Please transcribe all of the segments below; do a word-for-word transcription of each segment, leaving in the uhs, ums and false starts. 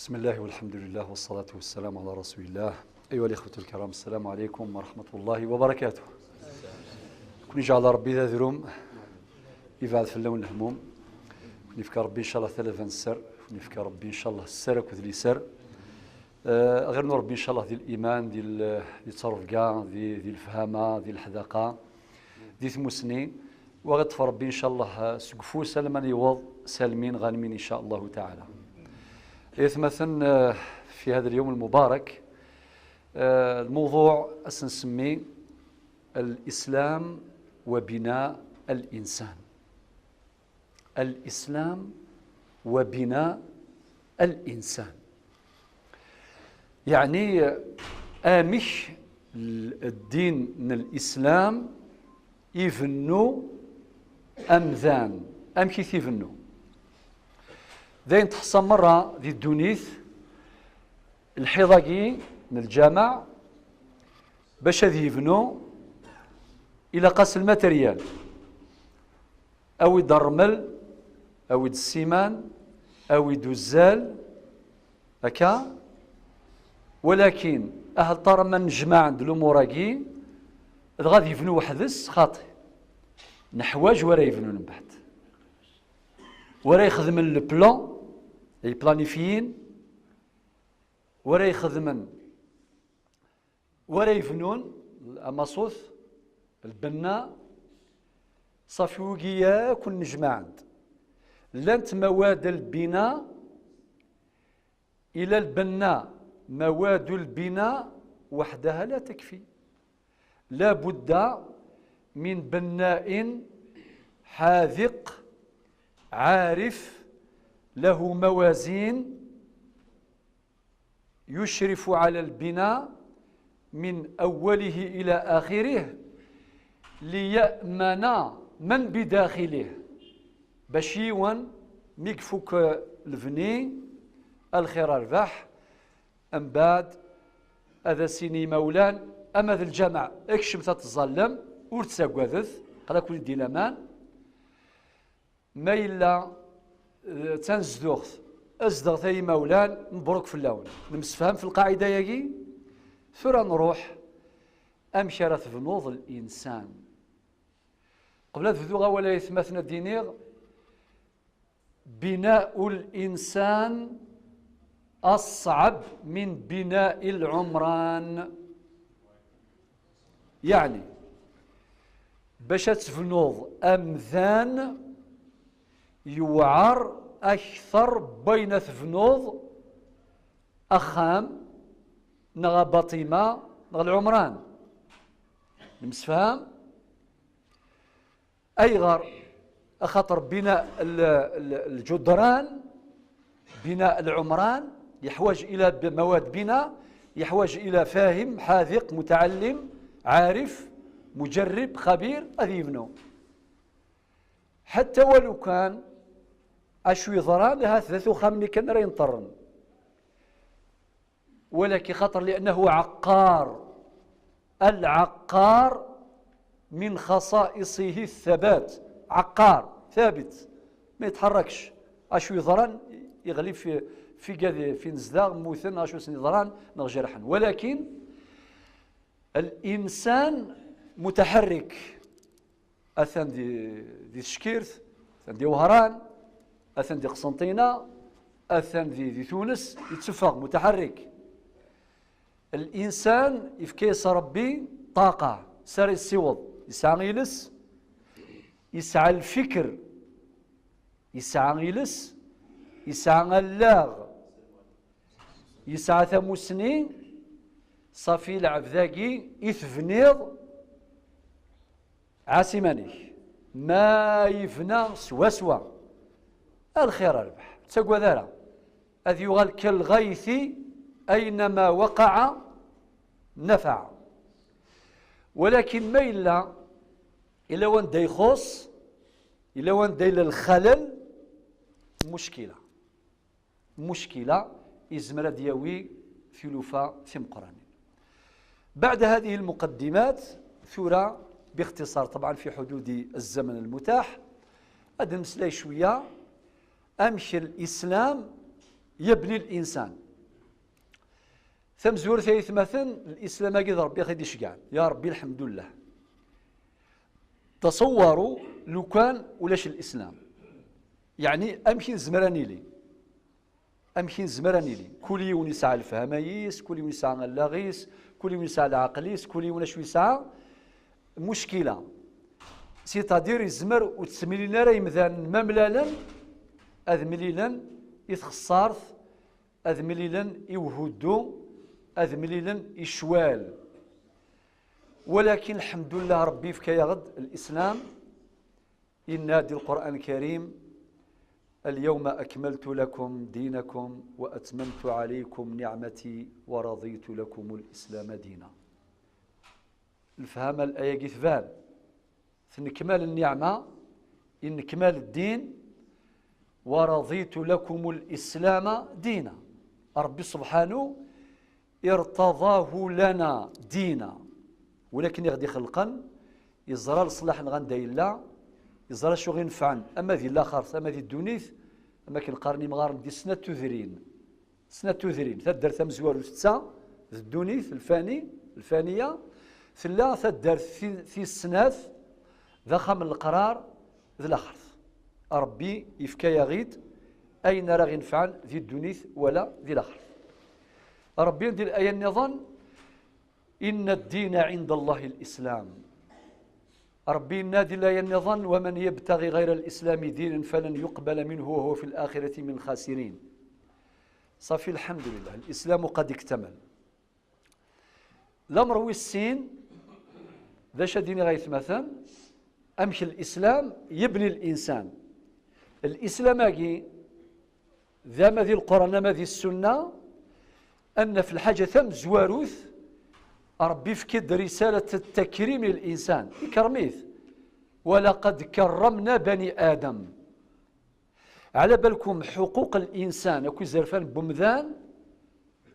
بسم الله والحمد لله والصلاة والسلام على رسول الله. أيها الإخوة الكرام، السلام عليكم ورحمة الله وبركاته. Ad ken-ijeɛɛel Ṛebbi d adrum, yebɛed fell-awen lehmum. Ad ken-yefk Ṛebbi, ncallah, talaba n sser. Ad ken-yefk Ṛebbi, ncallah, sser akked liser. Eh, ad ɣ-irnu Ṛebbi, ncallah, di liman, di l-, di ttrebga, di, di lefhama, di leḥdaqa, di tmusni. Wa ɣ-iṭṭef Ṛebbi, ncallah, seg ufus alamma niweḍ salmin ɣanmin, ncallah taɛala. Ay atmaten, eh, في هذا اليوم المبارك, eh, الموضوع ad s-nsemmi الإسلام وبناء الإنسان. الإسلام وبناء الإنسان. Yeɛni, amek l-, ddin n Lislam ibennu amdan, amek i t-ibennu. D ayen teḥṣa merra di ddunit, lḥiḍ-agi n lǧameɛ, bac ad yebnu, ilaq-as lmateryal. Awi-d ṛṛmel, awi-d ssiman, awi-d uzzal, akka. Walakin, ahat ṭalamma nnejmaɛen-d lumuṛ-agi, dɣa ad yebnu weḥd-s, xaṭi. Neḥwaǧ wara yebnun mbeɛd. Wara ixedmen le plan, ay planifiyin, wara ixedmen, wara yebnun, amaṣut, lbenna, ṣafi wigi yakk nnejmaɛen-d. Llant mawad lbina, ila lbenna, mawad lbina وحدها لا تكفي. لا بد من بناء حاذق عارف له موازين يشرف على البناء من أوله إلى آخره ليأمن من بداخله. Bac yiwen mi ifuk lebni, a lxir a rrbeḥ, mbeɛd ad as-ini imawlan, ama d lǧameɛ, kecmet ad tẓallem, ur ttaggadet, aql-aken di laman. Ma yella, eh, d tanezduɣt, zedɣet ay imawlan, mebruk fell-awen. Nemsefham f lqaɛida-yagi? Tura nruḥ amek ara tebnuḍ linsan. Qbel ad bduɣ awal ay atmaten ad d-iniɣ, بناء الإنسان أصعب من بناء العمران. Yeɛni, bac ad tebnuḍ amdan, yewɛer akter n wayen ad tebnuḍ axxam, neɣ abaṭima, neɣ lɛumran. Nemsefham? Ayɣer? Axaṭer بناء ال-, ال-, الجدران، بناء العمران يحوج إلى ب-, مواد بناء، يحوج إلى فاهم، حاذق، متعلم، عارف، مجرب، خبير, ad yebnu. Ḥatta walu kan acu yeḍran, ahat d at uxxam-nni kan ara yenṭerren. Walakin xaṭer لأنه عقار. العقار من خصائصه الثبات. عقار ثابت, ma yettḥerrakec. Acu yeḍran, yeɣli fi, fi gad, fi nezdaɣ, mmuten, acu sen-yeḍran, neɣ jerḥen. Walakin, الإنسان متحرك. Atan di, di Teckirt, atan di Wehran, atan di Qsenṭina, atan di, di Tunes, yetteffeɣ, متحرك. Linsan yefka-yas Ṛebbi ṭaqa, s ara yessiweḍ. Yesɛa iles, yesɛa lfikr, yesɛa iles, yesɛa allaɣ, yesɛa tamusni. Ṣafi, lɛebd-agi i tebniḍ, ɛass iman-ik. Ma yebna swaswa, a lxir a rrbeḥ, ur ttagad ara. Ad yuɣal كالغيث أينما وقع نفع. Walakin ma yella, yella wanda ixuṣṣ, yella wanda yella lxalal, muckila. Muckila, yezmer ad d-yawi tilufa timeqqranin. بعد هذه المقدمات, tura, باختصار طبعا في حدود الزمن المتاح, ad nmeslay cwiya amek Lislam يبني الإنسان. Tamezwarut ay atmaten, lislam-agi d Ṛebbi i ɣ-id-iceggɛen. Ya Ṛebbi, lḥemdullah. Taṣewwaru lukan ulac lislam, yeɛni amek i nezmer ad nili? Amek i nezmer ad nili? Kul yiwen yesɛa lefhama-is, kul yiwen yesɛa allaɣ-is, kul yiwen yesɛa leɛqel-is, kul yiwen acu yesɛa. Muckila, c'est-à-dire, yezmer ur ttemlilin ara yemdanen ma mlalen, ad mlilen i txeṣṣart, ad mlilen i uhuddu, ad mlilen i ccwal. Walakin, lḥemdullah, Ṛebbi yefka-yaɣ-d lislam. Yenna-d di Lqur'an Lkarim: "اليوم أكملت لكم دينكم وأتممت عليكم نعمتي ورضيت لكم الإسلام دينا". Lefhama n laya-agi tban. Tennekmal nniɛma, yennekmal ddin, "ورضيت لكم الإسلام دينا". Ṛebbi subḥanu irtaḍahu lana dina. Walakin i ɣ-d-ixelqen, yeẓra leṣlaḥ-nneɣ anda yella, yeẓra acu ɣ-inefɛen, ama di laxert, ama di ddunit, am akken qqaren imɣaren di snat tudrin. Snat tudrin, taddart tamezwarut d ta, d ddunit, lfani, lfaniya, tella taddart ti-, tis snat, d axxam n leqrar, d laxert. Ṛebbi yefka-yaɣ-id ayen ara ɣ-inefɛen di ddunit wala di laxert. Ṛebbi di laya nniḍen, "إن الدين عند الله الإسلام". Ṛebbi yenna di laya nniḍen: "ومن يبتغ غير الإسلام دينا فلن يقبل منه وهو في الآخرة من الخاسرين". Ṣafi, lḥemdulillah, الإسلام قد اكتمل. Lamer wis sin, d acu ad d-iniɣ ay atmaten? Amek lislam yebni linsan? Lislam-agi, d ama di Lqur'an ama di Ssunna, ad naf lḥaǧa tamezwarut, Ṛebbi yefka-d risalat takrim i linsan, ikerrem-it. "ولقد كرمنا بني آدم". Ɛla balkum, ḥuquq linsan, akk izerfan n wemdan,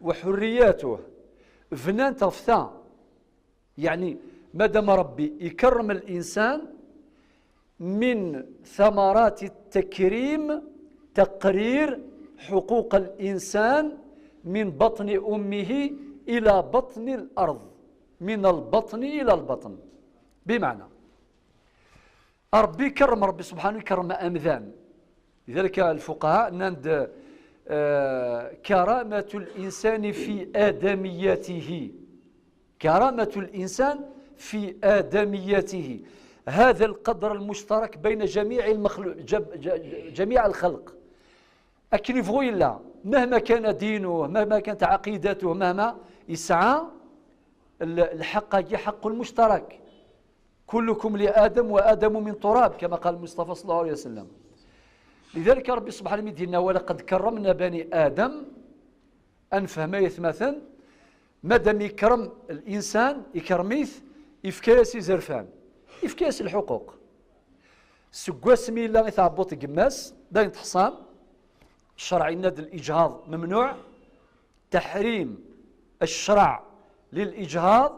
wa ḥurriyatuh, bnan-t ɣef ta. Yeɛni, madam Ṛebbi ikerrem linsan, من ثمرات التكريم تقرير حقوق الإنسان من بطن أمه إلى بطن الأرض، من البطن إلى البطن. Bimeɛna, Ṛebbi ikerrem, Ṛebbi subḥanu ikerrem amdan. لذلك الفقهاء nnan-d, eh, "كرامة الإنسان في آدميته". كرامة الإنسان في آدميته. هذا القدر المشترك بين جميع المخلوق، جب-، ج-، ج-، جميع الخلق. Akken yebɣu yella, مهما كان دينه، مهما كانت عقيدته، مهما، yesɛa l-, lḥeqq-agi حق مشترك. "كلكم لآدم وآدم من تراب" كما قال المصطفى صلى الله عليه وسلم. لذلك Ṛebbi subḥanu mi d-yenna: "ولقد كرمنا بني آدم". Ad nefhem ay atmaten, madam ikrem linsan, ikrem-it, ifka-yas izerfan, ifka-yas lḥuquq. Seg wasmi yella i tɛebbuḍt n yemma-s, d ayen teḥṣam, ccṛeɛ yenna-d liǧhaḍ memnuɛ, تحريم الشرع للإجهاض،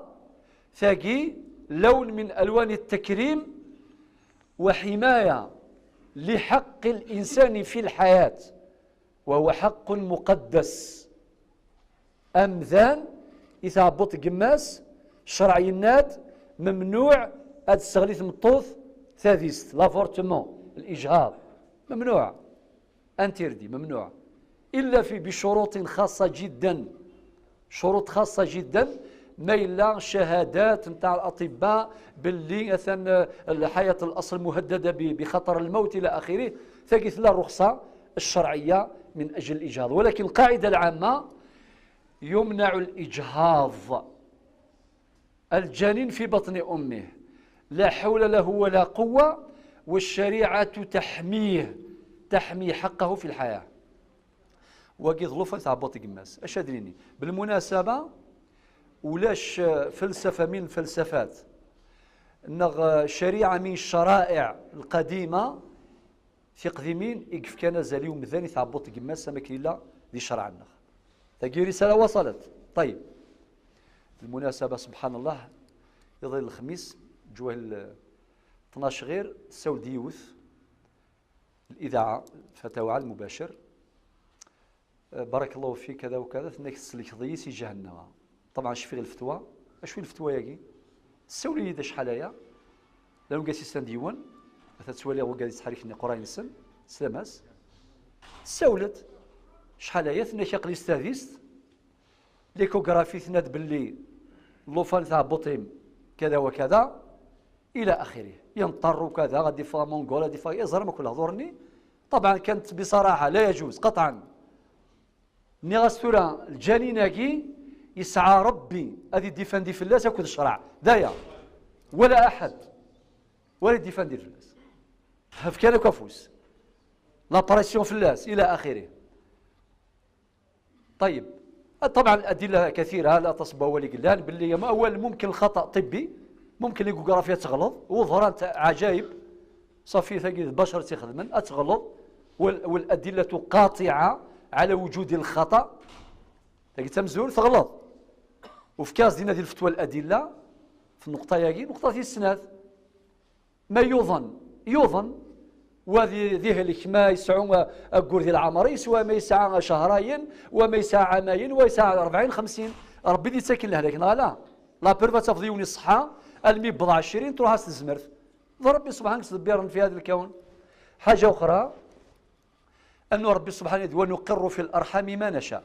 tagi لون من ألوان التكريم وحماية لحق الإنسان في الحياة، وهو حق مقدس. Amdan i tɛebbuḍt n yemma-s, ccṛeɛ yenna-d memnuɛ ad tesseɣli tmeṭṭut tadist, l'avortement, الإجهاض، memnuɛ. Interdit, memnuɛ. إلا في، بشروط خاصة جدا. شروط خاصة جدا. Ma yella شهادات نتاع الأطباء باللي مثلا الحياة الأصل مهددة ب-، بخطر الموت إلى آخره، tagi tella الرخصة الشرعية من أجل الإجهاض. ولكن القاعدة العامة يمنع الإجهاض الجنين في بطن أمه، لا حول له ولا قوة، والشريعة تحميه، تحمي حقه في الحياة. Wagi d llufan tɛebbuḍt n yemma-s. Acu ad nini? Belmunasaba, ulac, eh, felsafa min lfelsafat, neɣ, eh, cariɛa min ccaraɛiɛ lqadima, tiqdimin i yefkan azal i umdan i tɛebbuḍt n yemma-s, am akken yella di ccreɛ-nneɣ. Tagi risala waṣalet. Ṭayyeb. Lmunasaba, subḥan Allah, iḍ n lexmis, ǧwah l-, tnac ɣir, tessawel-d yiwet, lidaɛa, fatawa ɛal mubacer. Barakallahu fik, kada u kada, tenna-k tselkeḍ-iyi si ǧahennama. Ṭabɛan, cfiɣ i lfetwa. Acu i lfetwa-yagi? Ssawel-iyi-d acḥal aya. Llan wigad isslan d yiwen, ata ttwaliɣ wigad yettḥerriken iqerray-nsen, sslam-as. Ssawlet. Acḥal aya, tenna-k aql-i s tadist, l'échographie tenna-d belli llufan tɛebbuṭ-im kada wa kada, ila axirih. Yenṭerru kada, ad d-iffeɣ amungul, ad d-iffeɣ, yeẓra akk lehdur-nni. Ṭabɛan, كانت بصراحة لا يجوز قطعا. Nniɣ-as tura, lǧanin-agi yesɛa Rebbi ad iddifandi fell-as akked ccreɛ. D aya. Wala aḥad. Wala iddifandi fell-as. Hef kan akk afus. La pression fell-as, ila axirih. طيب. طبعا الأدلة كثيرة، la aṭas n wawal i yellan, belli ma awal ممكن الخطأ طبي، ممكن l'échographie ad teɣleḍ, وظهران عجائب، صافي tagi d bacer tt-ixedmen, ad teɣleḍ, وال-، والأدلة قاطعة على وجود الخطأ. Tagi d tamezwarut, teɣleḍ. Ufk-as dinna di lfetwa الأدلة, fi nneqṭa-yagi, nneqṭa tis snat. Ma yuḍen, yuḍen, wa di, di helk, ma yesɛu, uh, aggur di leɛmer-is, wa ma yesɛa cehrayen, wa ma yesɛa ɛamayen, wa yesɛa rebɛin, xemsin. Rebbi d-yettaken lehlak, neɣ ala? La preuve ad tafeḍ yiwen iṣeḥḥa, almi yewweḍ ɛecrin, truḥ-as tezmert. D Rebbi subḥan yettdebbiren fi hada lkawn. Ḥaǧa uxra, annu Rebbi subḥan, ونقر في الأرحام ما نشاء.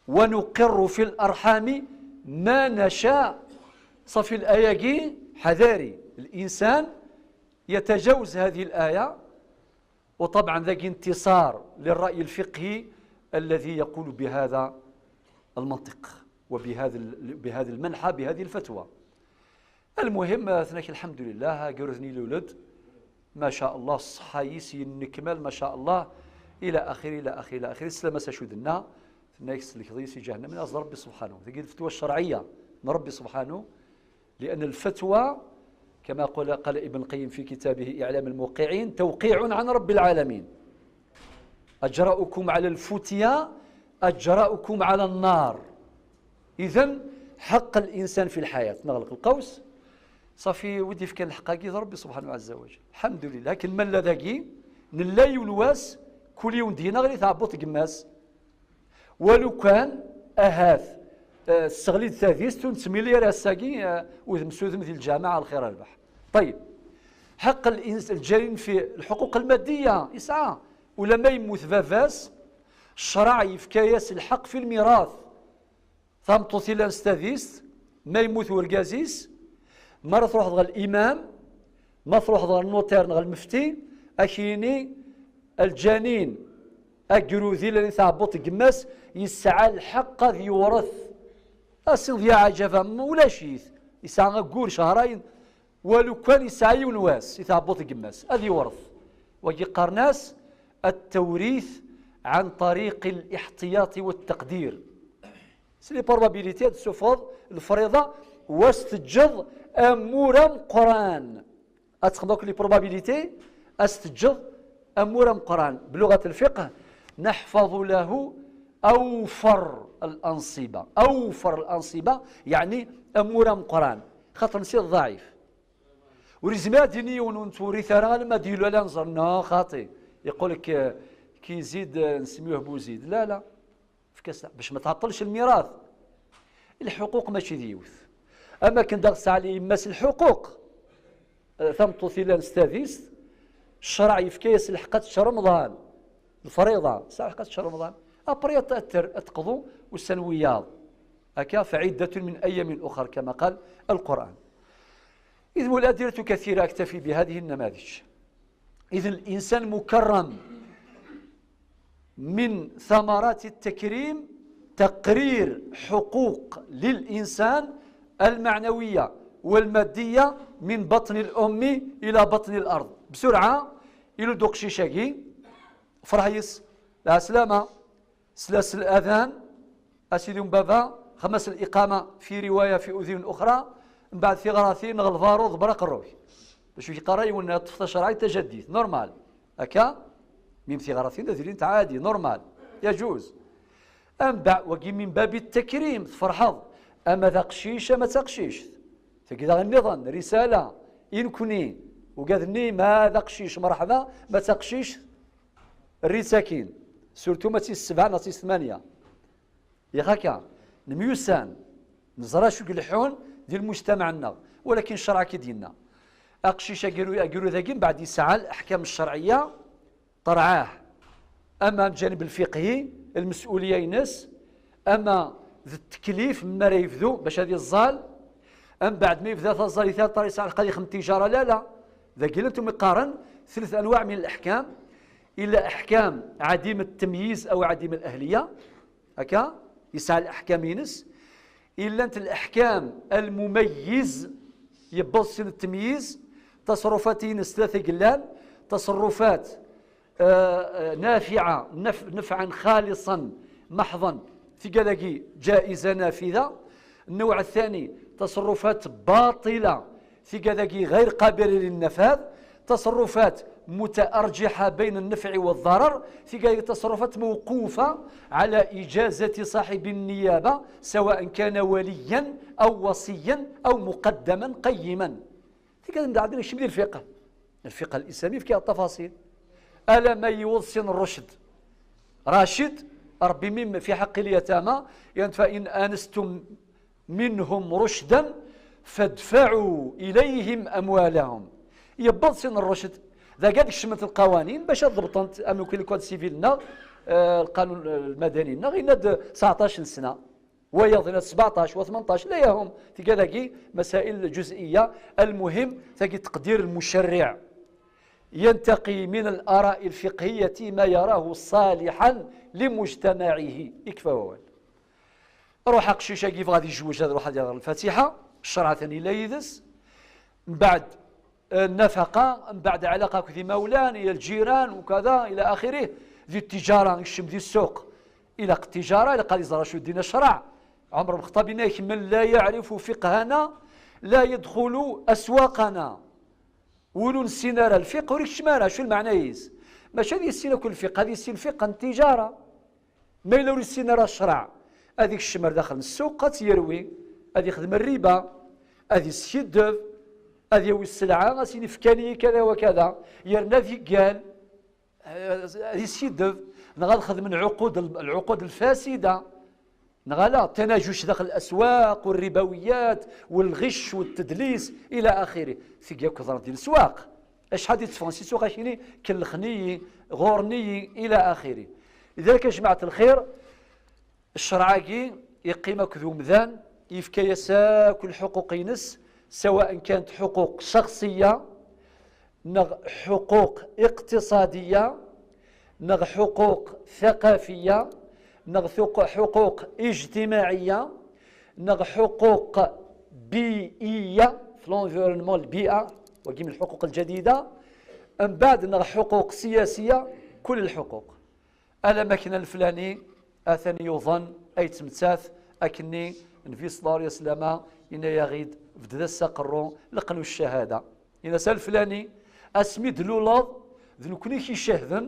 ونقر في الأرحام ما نشاء. صافي الآية-agi, حذاري، الإنسان يتجاوز هذه الآية، وطبعا ذاك انتصار للرأي الفقهي الذي يقول بهذا المنطق وبهذا ال-، بهذه المنحة، بهذه الفتوى. المهم، tenna-k الحمد لله, agrud-nni ilul-d, ما شاء الله, ṣṣeḥḥa-is yennekmal, ما شاء الله, ila axiri, ila axiri, ila axiri. Sslam-as acu d-tenna, tenna-k tselkeḍ-iyi si ǧahennam, as-d Rebbi subḥanu. Tagi d lfetwa ccerɛiyya n Rebbi subḥanu, لأن الفتوى كما قال، قال ابن القيم في كتابه إعلام الموقعين: توقيع عن رب العالمين. أجرؤكم على الفتيا أجرؤكم على النار. إذن حق الإنسان في الحياة، نغلق القوس، صافي ودي فكان الحق أكيد ربي سبحانه عز وجل. الحمد لله. لكن من لا ذاكي، نلا يون واس، كل يوم دينا غير تعبط قماس. ولو كان أهاث، آه، السغليد ثاديس تون تميلي راساكي، آه، وذمسوذم ذي الجامعة الخير البح. طيب، حق الإنس-، الجنين في الحقوق المادية يسعى، ولما يموت بافاس، الشرع يفكاياس الحق في الميراث. Tameṭṭut ilan s tadist, ma yemmut urgaz-is, ma ara truḥeḍ ɣer l'imam, ma truḥeḍ ɣer notaire neɣ lmefti, ad k-yini lǧanin agrud ilan i tɛebbuḍt n gma-s, yesɛa lḥeqq ad yewret. Asiḍ ya ɛǧaba, ulac-it, yesɛa aggur cehrayen, walukan yesɛa yiwen wass i tɛebbuḍt n gma-s, ad yewret. Wagi qqaren-as التوريث عن طريق الاحتياط والتقدير. C'est les probabilités, ad tessufɣeḍ lefriḍa, wa s-teǧǧeḍ amur ameqqran. Ad texdmeḍ akk les probabilités, ad s-teǧǧeḍ amur ameqqran. بلغة الفقه: نحفظ له أوفر الأنصبة. أوفر الأنصبة، يعني amur ameqqran. Xaṭer nesɛa ضعيف. Ur yezmir ad d-yini yiwen ur nettwerrit ara alamma d-yulu ala nẓer. Non, xaṭi. Yeqqul-k, eh, ki yezid, eh, nsemmiweh Buzid. La, la. Efk-as, bac ma tɛeṭṭelx lmirat. Lḥuquq mačči d yiwet. Am akken daɣ tesɛa yemma-s lḥuquq. Eh, tameṭṭut ilan s tadist, ccreɛ yefka-yas lḥeqq ad tečč Remḍan. Lfriḍa, tesɛa lḥeqq ad tečč Remḍan. Après ad t-, ad ter-, ad teqḍu ussan wiyaḍ. Akka, فعدة من أيام أخر كما قال القرآن. إذ والأدلة كثيرة، أكتفي بهذه النماذج. إذن الإنسان مكرم، من ثمرات التكريم تقرير حقوق للإنسان المعنوية والمادية من بطن الأم إلى بطن الأرض. بسرعة، ilul-d uqcic-agi, ferḥ-is, lɛeslama, sla-s الأذان, a sidi n baba, xmas الإقامة في رواية في أذن أخرى, mbeɛd tiɣratin neɣ lbaruḍ, ḍebber aqerru-k. Bac ur k-yeqqar yiwen ṭṭef tacerɛit tajaddit, normal. Akka, mim tiɣratin ad ilint ɛadi, normal. يجوز. Ambeɛ-, wagi من باب التكريم, tferḥeḍ. Ama d aqcic, ama d taqcict. Tagi daɣen nniḍen, risala, i nekni, ugad-nni, ma d aqcic, merḥba, ma d taqcict, err-itt akkin. Surtout ma d tis sebɛa neɣ tis tmanya. Yak akka, nemyussan, neẓra acu ileḥḥun di lmujtamaɛ-nneɣ, walakin ccreɛ akka i d-yenna. Aqcic agiru-, agiru-dagi mbeɛd yesɛa leḥkam ccerɛiyya, terɛah, ama lǧanib lfiqhi, lmes'uliyya-ines, ama d tteklif mi ara yebdu bac ad iẓẓal, mbeɛd ma yebda taẓallit-a, ṭar yesɛa lḥeqq ad ixdem tijara, la, la. Dagi llan tum iqqaren ثلاث أنواع من الأحكام. Illa aḥkam ɛadim ttemyiz aw ɛadim lahliya, akka, yesɛa leḥkam-ines. Illant leḥkam almumayyiz, yewweḍ sin ttemyiz, taṣerrufat-ines tlata i yellan, taṣerrufat, eh, eh, nafiɛa, naf-, nefɛan xaliṣan, meḥḍan, tigad-agi ǧaiza nafida. النوع الثاني, taṣerrufat baṭila, tigad-agi ɣayr qabila linnafad, taṣerrufat mutaṛǧiḥa bayna nnefɛi wa ḍḍarar, tigad-agi taṣerrufat mewqufa ɛala iǧazati ṣaḥibi nniyaba, sawaء kana waliyan aw waṣiyan aw muqaddaman qayyiman. Tigad-agi mbeɛd nekcem di lfiqh. Lfiqh alislami yefka-yaɣ ṭṭafaṣil. Alamma yewweḍ sin rrucd. Racid, Ṛebbi mi fi ḥeqqi lyatama, yan فإن آنستم منهم رشدا فادفعوا إليهم أموالهم. Yewweḍ sin rrucd. Dagi ad kecment lqawanin bac ad ḍebṭent, am nekk le code civil-nneɣ, eh, lqanun lmadani-nneɣ, yenna-d tseɛṭac n sna. Wayeḍ yenna-d sbeɛṭac, wa tmenṭac, la yahum. Tigad-agi masail ǧuz'iyya, almuhim, tagi teqdir lmucerriɛ. ينتقي من الآراء الفقهية ما يراه صالحا لمجتمعه. Ikfa wawal. Ruḥ aqcic-agi yebɣa ad yejwej, ad iruḥ ad iɣer lfatiḥa, ccreɛ atan yella yid-s. Mbeɛd, eh, nnafaqa, mbeɛd ɛlaqa akked imawlan, ya lǧiran, ukada, ila axirih. Di ttijara, yekcem di ssuq. Ilaq ttijara, ilaq ad iẓer acu ddin, ccreɛ. Ɛmer ben Xeṭṭab yenna-ak: من لا يعرف فقهنا لا يدخل أسواقنا. Win ur nessin ara lfiqh ur ikeččem ara. Acu lmeɛna-is? Mačči ad yissin akk lfiqh, ad yissin lfiqh n ttijara. Ma yella ur yessin ara ccreɛ, ad ikcem ar daxel n ssuq, ad tt-yerwi, ad ixdem rriba, ad iskiddeb, ad yawi sselɛa, ad s-yini fkan-iyi kada wa kada, yerna ad yeggal, eh, ad iskiddeb, neɣ ad xedmen lɛuqud, lɛuqud lfasida, neɣ ala, ttanajuc daxel laswaq, walribawiyat, walɣic, waltedlis, ila axirih. Tigi akk ḍrant di leswaq. Acḥal di teffɣen si ssuq, akini kellxen-iyi, ɣurren-iyi, ila axirih. Lidalik, a jmaɛt lxir, ccreɛ-agi yeqqim akked umdan, yefka-yas akk lḥuquq-ines, سواء كانت حقوق شخصية، neɣ حقوق اقتصادية، neɣ حقوق ثقافية، neɣ ثق-، حقوق اجتماعية، neɣ حقوق بيئية، في l'environnement، البيئة، wagi min الحقوق الجديدة، mbeɛd neɣ حقوق سياسية، كل الحقوق. Alamma kna leflani atan yuḍen, ay ttmettat, akkenni Nnbi ṣella Llahu ɛalayhi wa sallam yenna-yaɣ-id: bded-as s aqerru, leqqen-as ccahada. Yenna-as: a leflani, asmi d-tluleḍ, d nekni i k-icehden,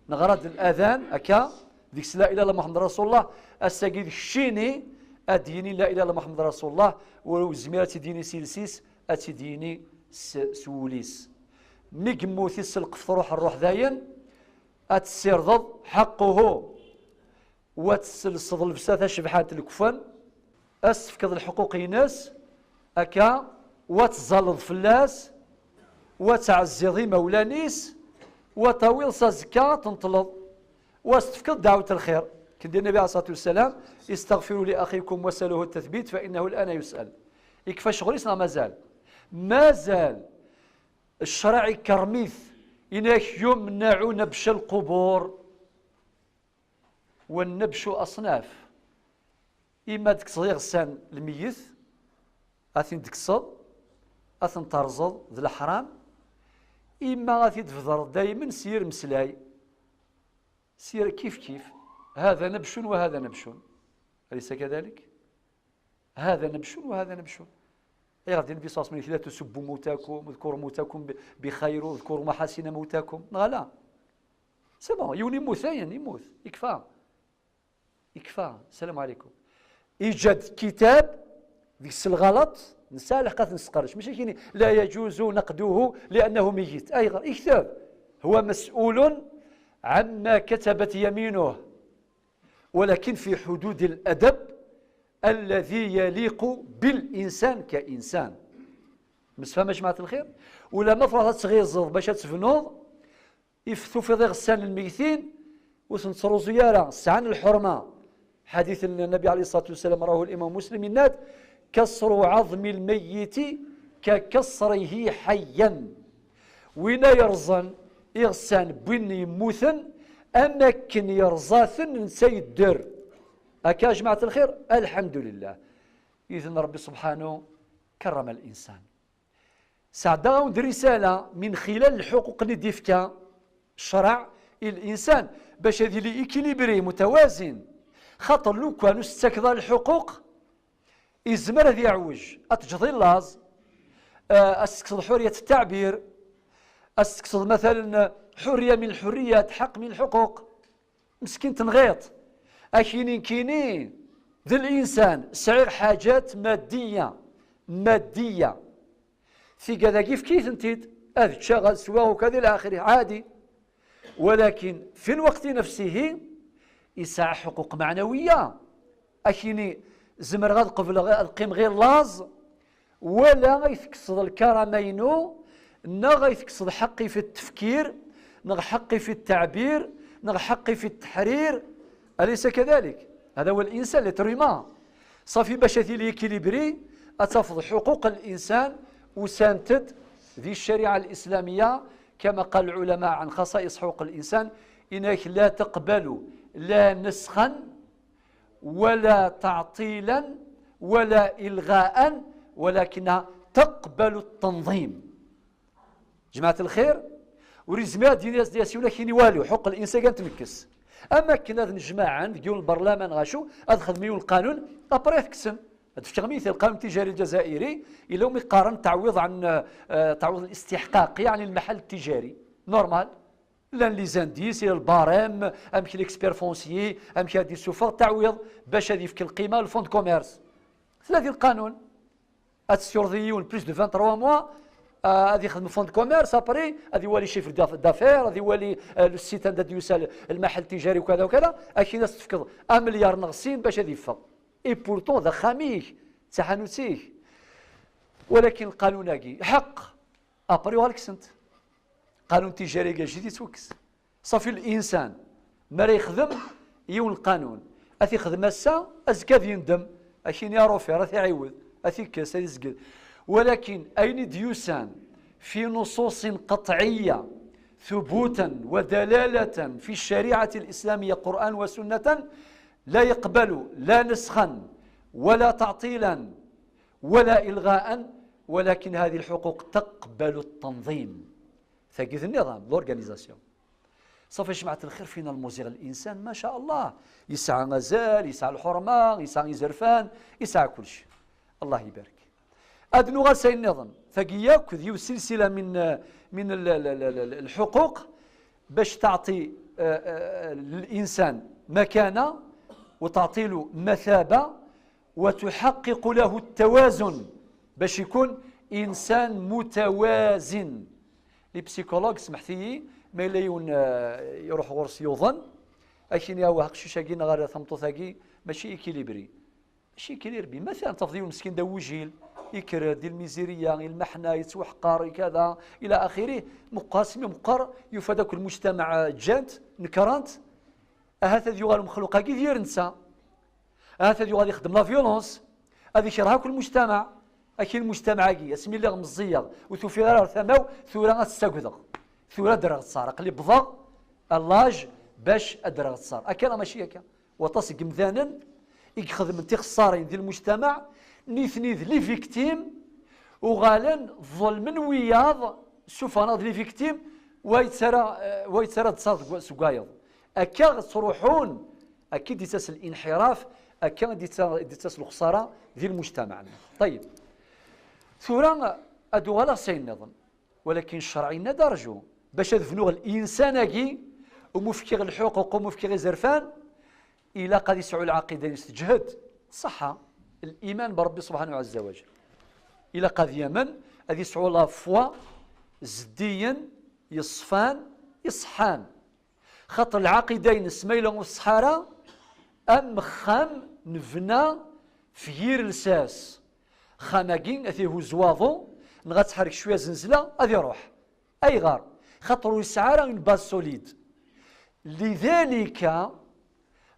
neɣra-d ladan, akka, deg-s la ilaha illa Muḥemmed Rasulullah, ass-agi d keččini ad d-yini la ilaha illa Muḥemmed Rasulullah, ur yezmir ad tt-id-yini s iles-is, ad tt-id-yini s, s wul-is. Mi yemmut, isselqef-t ṛṛuḥ, ṛṛuḥ dayen, ad tessirdeḍ حقه، wa ad tesselseḍ llebsa tacebḥant, lekfen, ad s-tefkeḍ lḥuquq-ines, akka, wa ad tẓalleḍ fell-as, wa ad tɛezziḍ imawlan-is, wa ad tawiḍ s azekka ad tenṭleḍ, wa ad s-tefkeḍ dɛwet lxir. Akken d-yenna Nnbi ɛalayhi ṣṣalatu wassalam: استغفروا لأخيكم وسلوه التثبيت فإنه الآن يسأل. Ikfa ccɣel-is neɣ mazal? Mazal. Ccreɛ ikerrem-it, yenna-ak: يمنع نبش القبور. والنبش أصناف. Ima ad tekkseḍ iɣsan lmeyyet, ad ten-tekkseḍ, ad ten-terẓeḍ, d leḥram, ima ad t-id-tbedreḍ daymen s yir meslay, s yir kif kif. هذا نبش وهذا نبش. أليس كذلك؟ هذا نبش وهذا نبش. Ayɣer d-yenna Nnbi ṣella Llahu ɛalayhi wa sallam: لا تسبوا موتاكم، اذكروا موتاكم ب-، بخير، اذكروا محاسن موتاكم. Neɣ ala? C'est bon, yiwen yemmut, ayen yemmut, ikfa. Ikfa, sslam ɛalaykum. Iǧǧa-d kitab, deg-s lɣalat, nesɛa lḥeqq ad t-nesqerdec. Mačči kini, لا يجوز نقده لأنه ميت. Ayɣer? Ikteb. هو مسؤول عما كتبت يمينه، ولكن في حدود الأدب الذي يليق بالإنسان كإنسان. مسفهم يا جماعة الخير؟ ولا ما تروح تغيظ باش تبنوض، يف-، تفيض غسان الميتين وتنصرزو يارا سعان الحرمة. حديث النبي عليه الصلاة والسلام رواه الإمام مسلم يناد: كسر عظم الميت ككسره حيا. Win ay yerẓan iɣsan n win yemmuten, am akken yerẓa-ten netta yedder. Akka, a jmaɛat lxir, alḥamdulillah. Idan Ṛebbi subḥanu kerrem al-insan. Sɛeddaɣ-awen-d risala min xilal lḥuquq-nni d-ifka ccṛeɛ i l-insan bac ad yili équilibré, mutawazin. Xaṭer lukan ur s-tettakeḍ ara lḥuquq, izmer ad iɛwej, ad teǧǧeḍ i laẓ, eh, ad s-tekkseḍ ḥuriyat ttaɛbir, ad s-tekkseḍ matalen ḥuriya min lḥuriyat, ḥaq min lḥuquq. Meskin tenɣiḍ. Akini nekkini d linsan, sɛiɣ ḥaǧat maddiya, maddiya. Tigad-agi efk-itent-id, ad ččeɣ, ad sweɣ, ukad ila axiri, ɛadi. Walakin fi lweqt nefsihi, yesɛa ḥuquq meɛnawiya. Akini zemreɣ ad qebleɣ, ad qqimeɣ i laẓ, wala ay tekkseḍ lkarama-inu, neɣ ay tekkseḍ ḥeqqi fi ttefkir, neɣ ḥeqqi fi ttaɛbir, neɣ ḥeqqi fi tteḥrir. Alaysa kadalik? Hada huwa l-insan, l'être humain. Ṣafi, bac ad tili équilibré, ad tafeḍ ḥuquq l-insan usant-d di ccariɛa l-islamiyya, كما قال العلماء عن خصائص حقوق الإنسان: إنك لا تقبل لا نسخا ولا تعطيلا ولا إلغاء، ولكنها تقبل التنظيم. جماعة الخير، ur yezmir ad d-yas-, d-yas yiwen ad k-yini walu, ḥuq l-insan kan tmekkes. Am akken ad nejmaɛen deg yiwen lberlaman ɣacu, ad xedmen yiwen lqanun, après ad t-kksen. Ad d-fkeɣ mital, lqanun tijari lǧazayri, yella umi qqaren تعويض عن, eh, تعويض الاستحقاق, yeɛni lmaḥal tijari. Normal. Llan les indices, il y a le barème, amek l'expert foncier, amek ad d-isuffeɣ taɛwiḍ bac ad yefk lqima le fonds de commerce. Tella di lqanun. Ad tessirdeḍ yiwen plus de vingt-trois mois, ah, ad yexdem fonds de commerce, après ad iwali chiffre d'af-, d'affaires, ad iwali, eh, le site anda d-yusa l-, lmaḥal tijari ukada ukada, akin ad s-tefkeḍ amelyar neɣ sin bac ad yeffeɣ. Et pourtant d axxam-ik, d taḥanut-ik. Walakin lqanun-agi, ḥeqq, après uɣal kksen-t. Qanun tijari-agi ajdid yettwakkes. Ṣafi, linsan mi ara yexdem yiwen lqanun, ad t-ixdem ass-a, azekka ad yendem, ad k-yini arufiṛ, ad t-iɛiwed, ad t-ikkes, ad izged. Walakin ayen i d-yusan في نصوص قطعية ثبوتا ودلالة في الشريعة الإسلامية قرآن وسنة لا يقبل لا نسخا ولا تعطيلا ولا إلغاء، ولكن هذه الحقوق تقبل التنظيم. Tagi d nniḍam, l'organisation. Ṣafi, jmaɛat lxir, fina lmuziɣ, linsan, ma ca Allah, yesɛa azal, yesɛa lḥurma, yesɛa izerfan, yesɛa kullec. Allah ibarek. Ad nuɣal s ayen nniḍen. Tagi yakk d yiwet silsila min, min l-, l-, l-, l-, lḥuquq bac teɛṭi, eh, eh, linsan makana, وتعطي له مثابة، وتحقق له التوازن، باش يكون إنسان متوازن. Les psychologues, smeḥt-iyi, ma yella yiwen, eh, iruḥ ɣur-s yuḍen, ad k-yini: "Awah, aqcic-agi neɣ tameṭṭut-agi mačči équilibré." Mačči équilibré. Matalan, tafeḍ yiwen meskin d awujil, yekker-d i lmiziriya, i lmeḥna, yettwaḥqer, i kada, ila axiri, meqqer, smi meqqer, yufa-d akk lmujtamaɛ, eh, ǧǧan-t, nekren-t, ahat ad yuɣal umexluq-agi d yir netta. Ahat ad yuɣal ixeddem la violence, ad ikreh akk lmujtamaɛ. Akkin lmujtamaɛ-agi, asmi lliɣ meẓẓiyeɣ, ur t-ufiɣ ara ɣer tama-w, tura ad t-ssagdeɣ. Tura ad d-rreɣ ttṣar, aql-i wwḍeɣ à l'âge bac ad d-rreɣ ttṣar. Akka neɣ mačči akka? Waṭas n yemdanen i ixedmen tixeṣṣarin di lmujtamaɛ, nitni d les victimes, uɣalen ḍelmen wiyaḍ, ssufɣen-aɣ-d les victimes, wa yettarra, eh, wa yettarra-d ttṣar deg wa-, seg wayeḍ. Akka ttruḥun, akka i d-yettas l'inḥiraf, akka i d-yetta-, i d-yettas lexṣara di lmujtamaɛ-nneɣ. Ṭayyeb. Tura ad uɣaleɣ s ayen nniḍen. Walakin ccṛeɛ yenna-d: "Arǧu, bac ad bnuɣ linsan-agi, umi fkiɣ lḥuquq, umi fkiɣ izerfan, ilaq ad yesɛu lɛaqida-ines teǧhed." Ṣṣeḥḥa, liman bi Ṛebbi subḥanahu ɛezza wa jell. Ilaq ad yamen, ad yesɛu la foi zeddigen, yeṣfan, iṣeḥḥan. Xaṭer lɛaqida-ines ma yella ur tṣeḥḥa ara, am uxxam nebna f yir lsas. Axxam-agi ad t-ihuzz waḍu, neɣ ad tḥerrek cwiya zenzla, ad iruḥ. Ayɣer? Xaṭer ur yesɛi ara une base solide. لذلك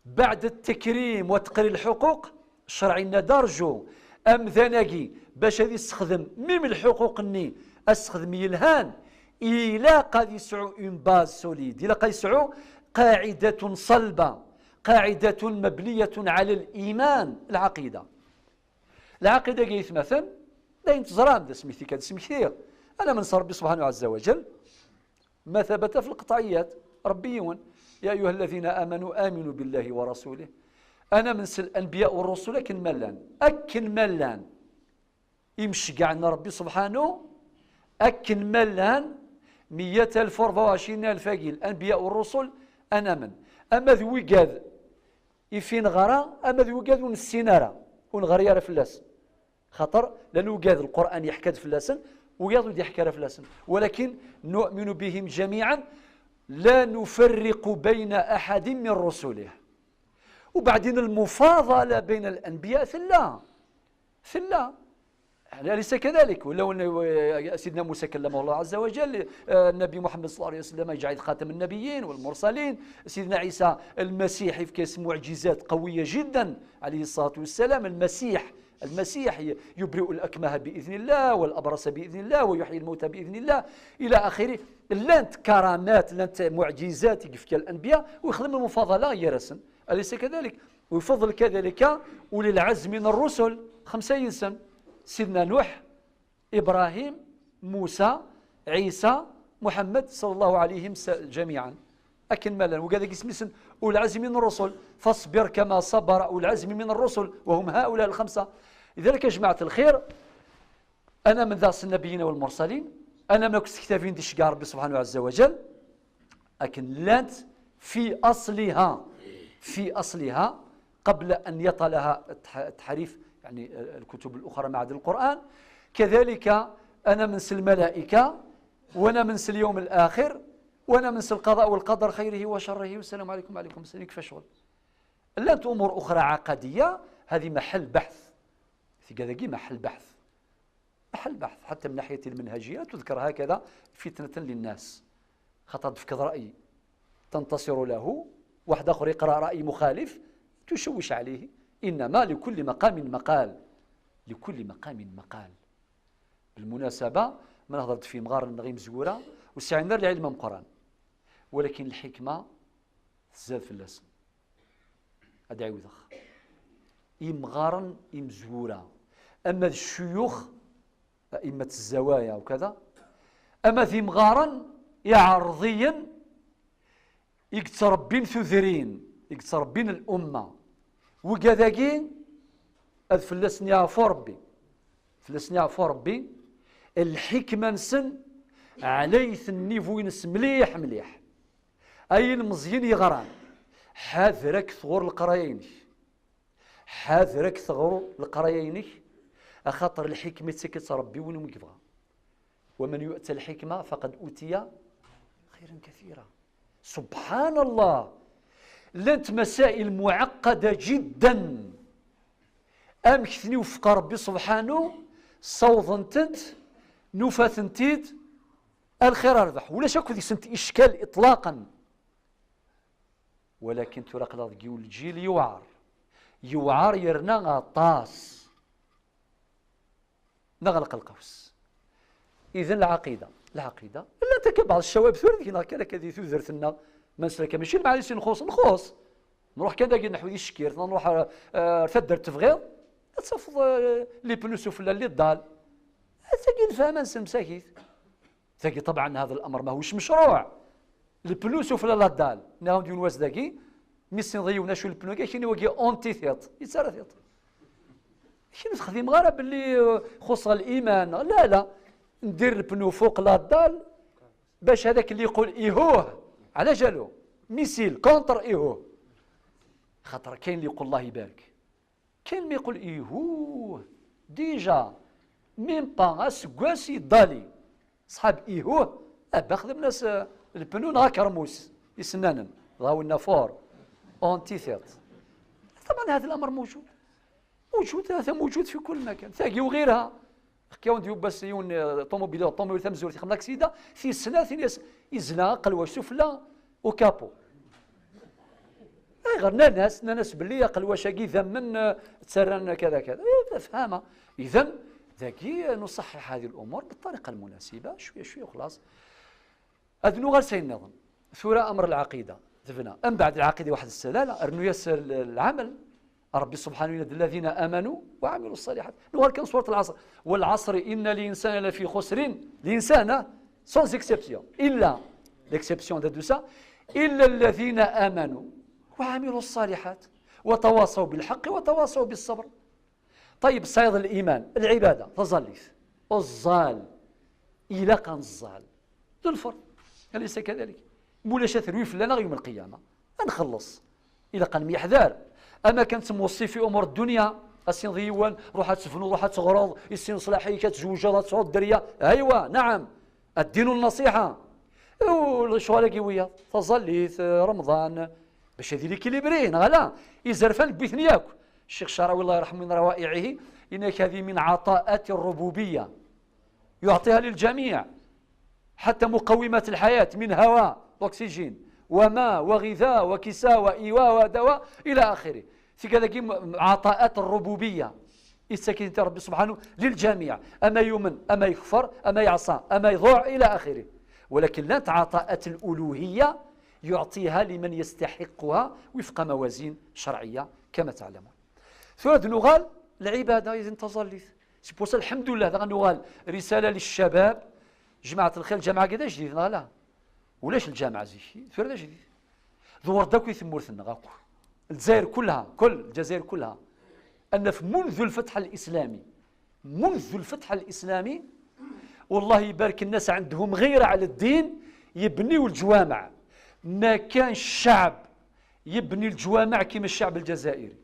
بعد التكريم وتقرير الحقوق, ccṛeɛ yenna-d arǧu amdan-agi bac ad yessexdem même lḥuquq-nni, asexdem yelhan, ilaq ad yesɛu une base solide, ilaq ad yesɛu قاعدة صلبة، قاعدة مبنية على الإيمان, lɛaqida. Lɛaqida-agi, aytmaten, d ayen teẓram, d asmekti kan d-smektiɣ. Ad namen s Ṛebbi subḥanahu ɛezza wa jell, ma tabata fi lqeṭɛiyat, Ṛebbi yiwen. يا أيها الذين آمنوا آمنوا بالله ورسوله. Ad namen s lanbiya u ṛṛusul akken ma llan. Akken ma llan. Imceggɛen n Ṛebbi subḥanahu, akken ma llan, meyya alef u ṛebɛa u ɛecrin alef-agi, lanbiya u ṛṛusul, ad namen. Ama d wigad i fi neɣra, ama d wigad ur nessin ara, ur neɣri ara fell-as. Xaṭer, llan wigad Lqur'an yeḥka-d fell-asen, wigad ur d-yeḥka ara fell-asen. ولكن نؤمن بهم جميعا لا نفرق بين أحد من رسله. وبعدين المفاضلة بين الأنبياء tella. Tella. أليس كذلك؟ ولو أن سيدنا موسى كلمه الله عز وجل, النبي محمد صلى الله عليه وسلم يجعل خاتم النبيين والمرسلين, سيدنا عيسى المسيح يفكس معجزات قوية جدا عليه الصلاة والسلام. المسيح, المسيح يبرئ الأكمه بإذن الله والأبرص بإذن الله ويحيي الموتى بإذن الله إلى آخره. Llant كرامات, llant معجزات i yefka الأنبياء, ويخدم المفاضلة gar-asen. أليس كذلك؟ ويفضل كذلك أولي العزم من الرسل, xemsa yid-sen, سيدنا نوح, إبراهيم, موسى, عيسى, محمد, صلى الله عليهم س-, جميعا. Akken ma llan, wigad-agi isem-nsen أولي العزم من الرسل, فاصبر كما صبر أولي العزم من الرسل, وهم هؤلاء الخمسة. لذلك يا جماعة الخير, ad namen daɣ s النبيين والمرسلين, ad namen akk s tektabin i d-iceggeɛ Ṛebbi subḥanahu ɛezza wa jell, akken llant في أصلها, في أصلها قبل أن يطأ لها التح-, التحريف, يعني, الكتب الأخرى ما عدا القرآن. كذلك ad namen s الملائكة, ad namen s اليوم الآخر, ad namen s القضاء والقدر خيره وشره. والسلام عليكم وعليكم السلام, يكفى شغل. Llant أمور أخرى عقدية, هذه محل بحث. Tigad-agi محل بحث. محل بحث حتى من ناحية المنهجية تذكر هكذا فتنة للناس. Xaṭer tefkeḍ رأي تنتصر له, واحد آخر يقرأ رأي مخالف تشوش عليه. إنما لكل مقام مقال. لكل مقام مقال. بالمناسبة, ma nehḍer-d f yimɣaren-nneɣ imezwura, ur sɛin ara lɛilm ameqqran. ولكن الحكمة تزاد fell-asen. Ad ɛiwdeɣ. Imɣaren imezwura, ama d ccuyux, أئمة الزوايا وكذا, ama d imɣaren iɛerḍiyen i yettrebbin tudrin, i yettrebbin الأمة. Wigad-agi ad fell-asen yeɛfu Ṛebbi. Fell-asen yeɛfu Ṛebbi, lḥikma-nsen ɛlayet nnivu-ines mliḥ mliḥ. Ay ilmeẓyen yeɣran, ḥader ad k-tɣur leqraya-inek. Ḥader ad k-tɣur leqraya-inek, axaṭer lḥikma ittak-itt Ṛebbi win umi yebɣa. ومن يؤت الحكمة فقد أوتي خيرا كثيرا. سبحان الله. Llant مسائل معقدة جدا. Amek ten-iwefeq Ṛebbi subḥanu, ssawḍen-tent, nufa-tent-id, الخير أربح. Ulac akk deg-sent إشكال إطلاقا. Walakin tura aql-aɣ deg yiwen lǧil yewɛer. Yewɛer yerna aṭas. Neɣleq lqaws. Idan lɛaqida. Lɛaqida. Llant akka beɛḍ ccawab tura deg-neɣ kan akka di tudert-nneɣ. Ma nesla kan, mačči lmeɛna-is i nxuṣ, nxuṣ. Nruḥ kan dagi neḥwi di tcekkirt, neɣ nruḥ ar, ar taddart tebɣiḍ, ad tafeḍ, eh, les pneus sufella, les dalles. Ad tagi lefhama-nsen msakit. Tagi, طبعا, هذا الأمر ماهوش مشروع. Les pneus sufella, les dalles. Nniɣ-am-d yiwen wass dagi, mi ssineḍ yiwen acu les pneus-agi, kini wagi on ti tiṭ. Yettarra tiṭ. Kini ur texdimeɣ ara belli, uh, xuṣṣeɣ liman. La, la. Ndir les pneus fuq les dalles, bac hadak اللي يقول ihuh. على جالو. Missile contre ihuh. Xaṭer kayen اللي يقول الله يبارك. Kayen mi yeqqel ihuh, déjà, même pas aseggas yeḍḍali. Ṣṣḥab ihuh, ah, ba xedmen-as, eh, lpnu neɣ akermus isennanen. Dɣa winna fort. Antithetique. طبعا هذا الأمر موجود. موجود، هذا موجود في كل مكان. Tagi وغيرها. Xkiyawen d yubbas yiwen, eh, ṭumubil, ṭumubil tamezwarut ixdem laksida, tis snat, ini-as, izla aqelwac sufella au capot. Ayɣer? Nnan-as, nnan-as belli aqelwac-agi d ammen, eh, ttarran kada kada. Eh, tefhama. إذن, dagi, eh, نصحح هذه الأمور بالطريقة المناسبة، شوية شوية وخلاص. Ad nuɣal s ayen nniḍen. Tura أمر العقيدة. Tebna. Mbeɛd العقيدة واحد السلالة، rnu-yas l-, العمل. Ṛebbi سبحانه yenna-d الذين آمنوا وعملوا الصالحات. Nuɣal kan surat العصر. والعصر إن الإنسان لفي خسر. L'insan, sans exception. إلا, l'exception de tout ça. إلا الذين آمنوا وعملوا الصالحات وتواصوا بالحق وتواصوا بالصبر. طيب, tesɛiḍ الإيمان, العبادة, taẓallit. Uẓẓal. Ilaq ad neẓẓal. D lferḍ. أليس كذلك؟ Mulac ad terwi fell-aneɣ yawm lqiyama. Ad nxelleṣ. Ilaq ad nemyeḥdar. Ama kan ttmuṣṣi fi umur ddunya, ad s-tiniḍ i yiwen, ruḥ ad tebnuḍ, ruḥ ad teɣreḍ, issin ṣṣlaḥ-ik, ad tzewǧeḍ, ad tesɛuḍ dderya. Aywa, naɛam. الدين النصيحة. U lecɣal-agi wiyaḍ, taẓallit, eh, Remḍan, bac ad yili équilibré, neɣ ala? Izerfan wwin-ten yakk. Ccix Ccarawi, الله يرحمه, من روائعه, yenna-k هذه من عطاءات الربوبية. يعطيها للجميع. حتى مقومات الحياة من هواء، l'oxygène، وماء وغذاء وكساء وإيواء ودواء إلى آخره. Tga dagi m-, عطاءات الربوبية. Yettak-iten Ṛebbi سبحانه للجميع. Ama yumen, ama yekfer, ama yeɛṣa, ama iḍuɛ إلى آخره. ولكن llant عطاءات الألوهية يعطيها لمن يستحقها وفق موازين شرعية كما تعلمون. Tura ad nuɣal lɛibada, idan taẓallit. C'est pour ça, الحمد لله, daɣen nuɣal رسالة للشباب. جماعة الخير, lǧameɛ-agi d ajdid, neɣ ala? Ulac lǧameɛ zik, tura d ajdid. Dewwer-d akk i tmurt-nneɣ akk. Lezzayer كلها, كل الجزائر كلها. Ad naf منذ الفتح الإسلامي, منذ الفتح الإسلامي, والله يبارك, الناس عندهم غيرة على الدين, يبنيو الجوامع. ما كانش شعب يبني الجوامع كيما الشعب الجزائري.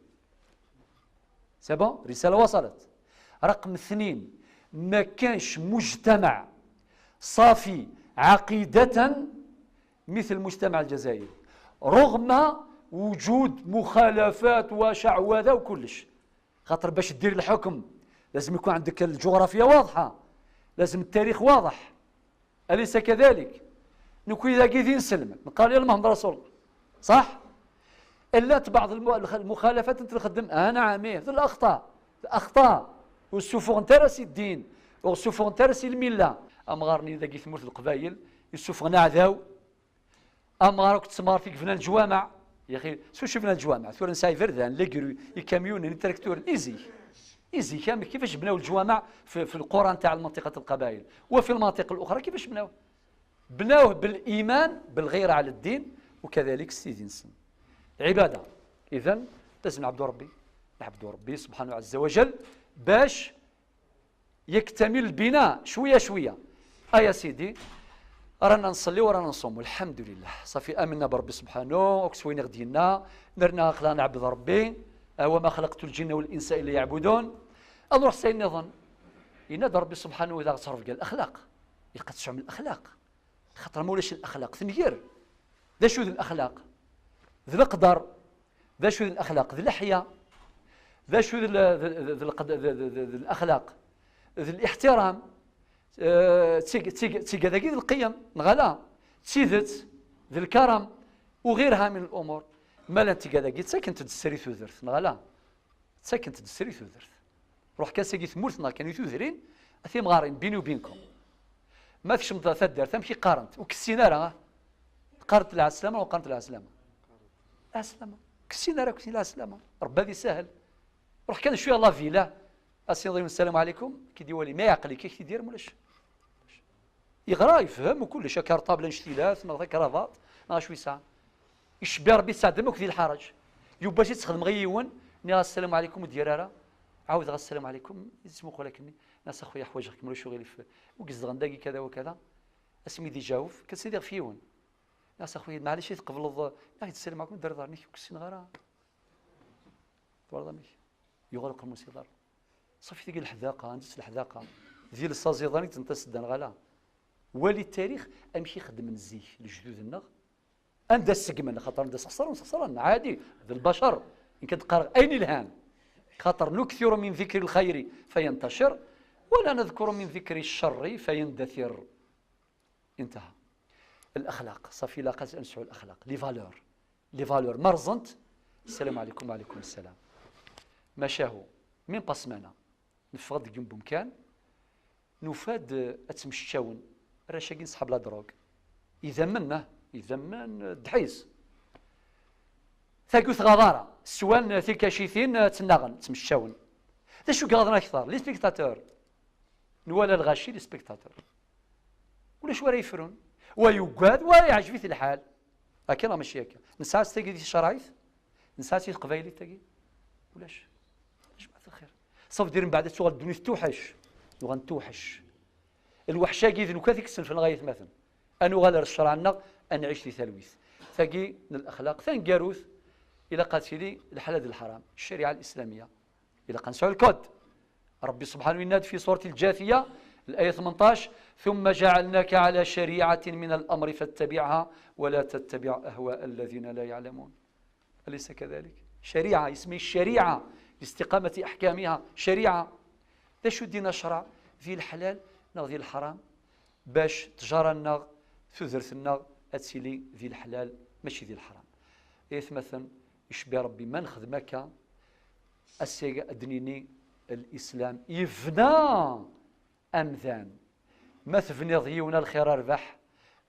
C'est bon, رسالة وصلت. رقم اثنين, ما كانش مجتمع صافي عقيدة مثل المجتمع الجزائري، رغم وجود مخالفات وشعوذة وكلش. خاطر باش دير الحكم لازم يكون عندك الجغرافيا واضحة، لازم التاريخ واضح. أليس كذلك؟ نكوي ذاكي ذي نسلم، نقال يا المهم رسول الله. صح؟ إلا بعض الم-، الخ-، المخالفات أنت تخدم، آه نعم، إيه، ذو الأخطاء، الأخطاء. والسفوغ أنت راسي الدين، والسفوغ أنت راسي الملة. أمغارني ذاكي ثمورة القبايل، يسفغنا عذاو، أمغار أكد سمارتي قفلنا الجوامع. يا أخي، شو شفنا الجوامع؟ ثورة نساي فردان، ليكرو، يكاميون، تراكتور، إيزي. إيزي كامل كيفاش بناو الجوامع في، في القرى نتاع المنطقة القبائل وفي المناطق الأخرى، كيفاش بناو؟ بناوه بالإيمان، بالغيرة على الدين، وكذلك السيدي نسن. العبادة. إذن لازم نعبدوا ربي، نعبدوا ربي سبحانه عز وجل باش يكتمل البناء شوية شوية. آه يا سيدي، رانا نصلي ورانا نصوم، الحمد لله. صافي، آمنا بربي سبحانه، وكسوينا غدينا، نرنا خلا نعبد ربي. آه، وما خلقت الجن والإنس إلا يعبدون. أروح سين نظن. ينادى ربي سبحانه إذا غتصرف قال الأخلاق. يلقى تسعة من الأخلاق. خاطر ما ولاش الأخلاق تنير. ذا شو ذي الأخلاق؟ ذي القدر. ذا شو ذي الأخلاق؟ ذي اللحية. ذا شو ذي ال-، ذي، ذي، ذي القد-، ذي، ذي، ذي، ذي الأخلاق؟ ذي الاحترام. آه، تيق-، تيق-، تيق هذاك ذي القيم، نغلا. تيدت، ذي الكرم، وغيرها من الأمور. ما لا تيق هذاك، تسكن تدسري ثوذرت، نغلا. Ttakkent-d srid tudert. Ruḥ kan sagi tmurt-nneɣ kan i tudrin, a timɣarin, bini u binkum. Ma tkecmeḍ taddart, amek i qqarent? Ur kessin ara, ah? Qqarent lɛeslama, ur qqarent lɛeslama. Lɛeslama. Ur kessin ara, ur kessin lɛeslama. Rebbi ad isahel. Ruḥ kan cwiya la villa, a s-tiniḍ i yiwen sslam ɛlikum, ki d-iwali, ma iɛqel-ik, ak-t-id-yerr, mulac. Yeɣra, yefhem, u kullec, akarṭabl annect-ilat, neɣ takrabaṭ, neɣ acu yesɛa. Icebbi Rebbi, tesɛeddam akk di lḥaraǧ. Yuba si tt-xedmeɣ i yiwen, nniɣ-as sslam ɛlikum, ur d-yerri ara. Ɛawdeɣ-as sslam ɛlikum, yettmuqul akkenni. Nniɣ-as a xuya, ḥwaǧeɣ-kem, ulac uɣilif. Ur izedɣen dagi kada wa kada. Asmi d-iǧaweb, kan sidi ɣef yiwen. Nniɣ-as a xuya, maɛlic i tqebleḍ, nniɣ-ak-d sslam ɛlikum, ur d-terriḍ ara, nekk ur k-ssineɣ ara. Twalaḍ amek? Yuɣal uqermus iḍer. Ṣafi tagi leḥdaqa, anda-tt leḥdaqa? D iles aẓidan i d-tenṭes ddan ɣala. Wali tarix amek i xeddmen zik lejdud-nneɣ. Anda sseggmen, xaṭer anda sxesren, sxesren, ɛadi, d lbacer. Nekk ad qqareɣ ayen ilhan. Xaṭer نكثر من ذكر الخير فينتشر، ولا نذكر من ذكر الشر فيندثر. انتهى. الأخلاق، صافي، لا قاس أنسعوا الأخلاق، les valeurs. Les valeurs، ما رزنت. السلام عليكم. وعليكم السلام. ماشاهو، من باسمانا. Neffeɣ-d deg yiwen n umkan, nufa-d, eh, ad ttmecčawen. Arrac-agi n ṣṣḥab la drogue. Idammen, ah, idammen, eh, ddḥis. Tagi ur tɣaḍ ara. Swan, eh, tikacitin, eh, ttnaɣen, ttmecčawen. D acu i iɣaḍen akteṛ? Les spectateurs. Nwala lɣaci, les spectateurs. Ulac wara yefrun. Wa yuggad, wa yeɛjeb-it lḥal. Akka neɣ mačči akka? Nesɛa-tt tagi di tcerɛit? Nesɛa-tt i teqbaylit tagi? Ulac. Jmaɛt lxir. Sauf dire mbeɛd ad tuɣal ddunit tewḥec. Nuɣal nettuḥec. Lweḥc-agi d nekkat i yessenfen ɣer yetmaten. Ad nuɣal ar ccṛeɛ-nneɣ, ad nɛic di talwit. Tagi n lexlaq taneggarut, ilaq ad tili lḥalal d leḥram. Ccariɛa lislamiyya. Ilaq ad nesɛu lkod. Ṛebbi subḥanahu yenna-d fi surat lǧathiya, laya tmenṭac: ثم جعلناك على شريعة من الأمر فاتبعها ولا تتبع أهواء الذين لا يعلمون. أليس كذلك؟ Ccariɛa, isem-is ccariɛa, لاستقامة أحكامها ccariɛa. D acu ddin ccṛeɛ? Di leḥlal neɣ di leḥram, bac ttjara-nneɣ, tudert-nneɣ ad tili di leḥlal, mačči di leḥram. Ay atmaten, icebbi Ṛebbi ma nexdem akka, ass-agi ad d-nini lislam yebna amdan. Ma tebniḍ yiwen a lxir a rrbeḥ,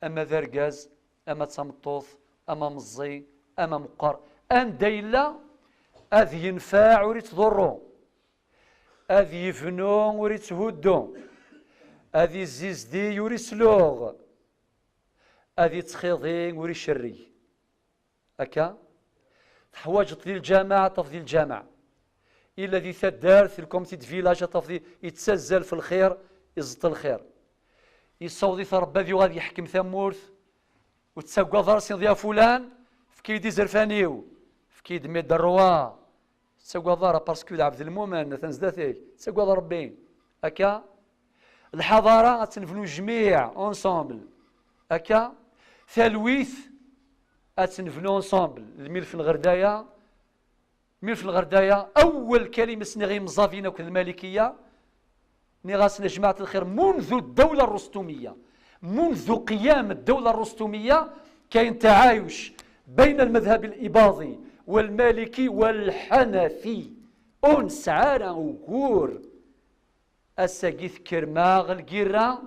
ama d argaz, ama d tameṭṭut, ama meẓẓi, ama meqqer, anda yella ad yenfeɛ ur ittḍurru, ad yebnu ur itthuddu, ad izzizdig ur isluɣ, ad ittxiḍi ur icerreg. Akka? Teḥwaǧeḍ di lǧameɛ, ad tafeḍ di lǧameɛ. Illa di taddart, di lkomiti de village, ad tafeḍ yettazzal f lxir, iẓeṭṭ lxir. Yessaweḍ-it Ṛebbi ad yuɣal ad yeḥkem tamurt, ur tettaggadeḍ ara, ad s-tiniḍ: "Ya fulan, efk-iyi-d izerfan-iw, efk-iyi-d mes droits." Ur tettaggadeḍ ara, parce que d ɛebd lmumen, atan zdat-k, tettaggadeḍ Ṛebbi. Akka? Lḥaḍara ad tt-nebnu jmiɛ, ensemble. Akka? Talwit ad tt-nebnu ensemble. Lmilf n Ɣerdaya, lmilf n Ɣerdaya, awwel kalima s-nniɣ i yimẓabiyen akked Lmalikiya, nniɣ-asen: "A jmaɛt lxir, منذ الدولة الرستمية، منذ قيام الدولة الرستمية كاين تعايش بين المذهب الإباضي والمالكي والحنفي." Ur nesɛi ara ugur. Ass-agi tekkrem-aɣ lgirra,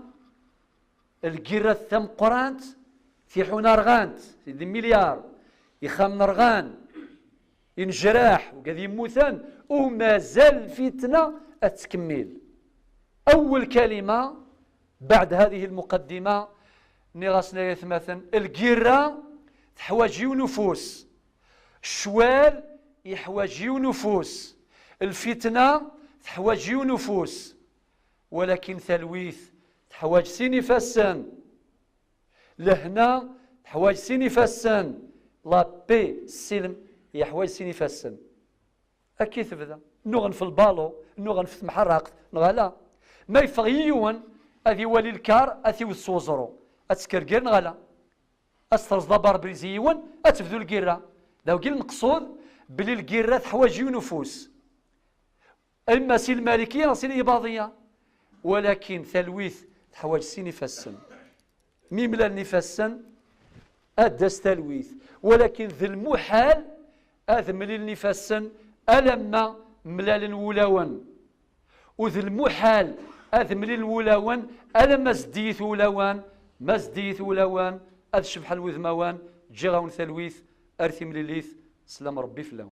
lgirra tameqqrant, tiḥuna rɣant, d milyar, ixxamen rɣan, inejraḥ, ugad yemmuten, u mazal lfitna ad tettkemmil. Awwel kalima, beɛd hadihi lmuqaddima, nniɣ-asen ay atmaten, lgirra teḥwaǧ yiwen ufus. Ccwal yeḥwaǧ yiwen ufus. Lfitna teḥwaǧ yiwen ufus. Walakin talwit teḥwaǧ sin ifassen. Lehna teḥwaǧ sin ifassen. La paix, ssilem, yeḥwaǧ sin ifassen. Akka i tebda. Nnuɣen f lbalu, nnuɣen f temḥerraqt, neɣ ala? Ma yeffeɣ yiwen ad iwali lkar, ad t-iwet s weẓru, ad tkergir, neɣ ala? Ad s-terẓeḍ abarbriz i yiwen, ad tebdu lgirra. D awgi lmeqṣud, belli lgirra teḥwaǧ yiwen ufus. Imma si lmalikiya neɣ si libaḍiya. Walakin talwit teḥwaǧ sin ifassen. Mi mlalen ifassen, ad d-tas talwit. Walakin d lmuḥal ad mlilen ifassen alamma mlalen wulawen. U d lmuḥal ad mlilen wulawen alamma zeddiyit wulawen. Ma zeddiyit wulawen, ad cebḥen wudmawen. Ǧǧiɣ-awen talwit ar timlilit. Slam Rebbi fell-awen.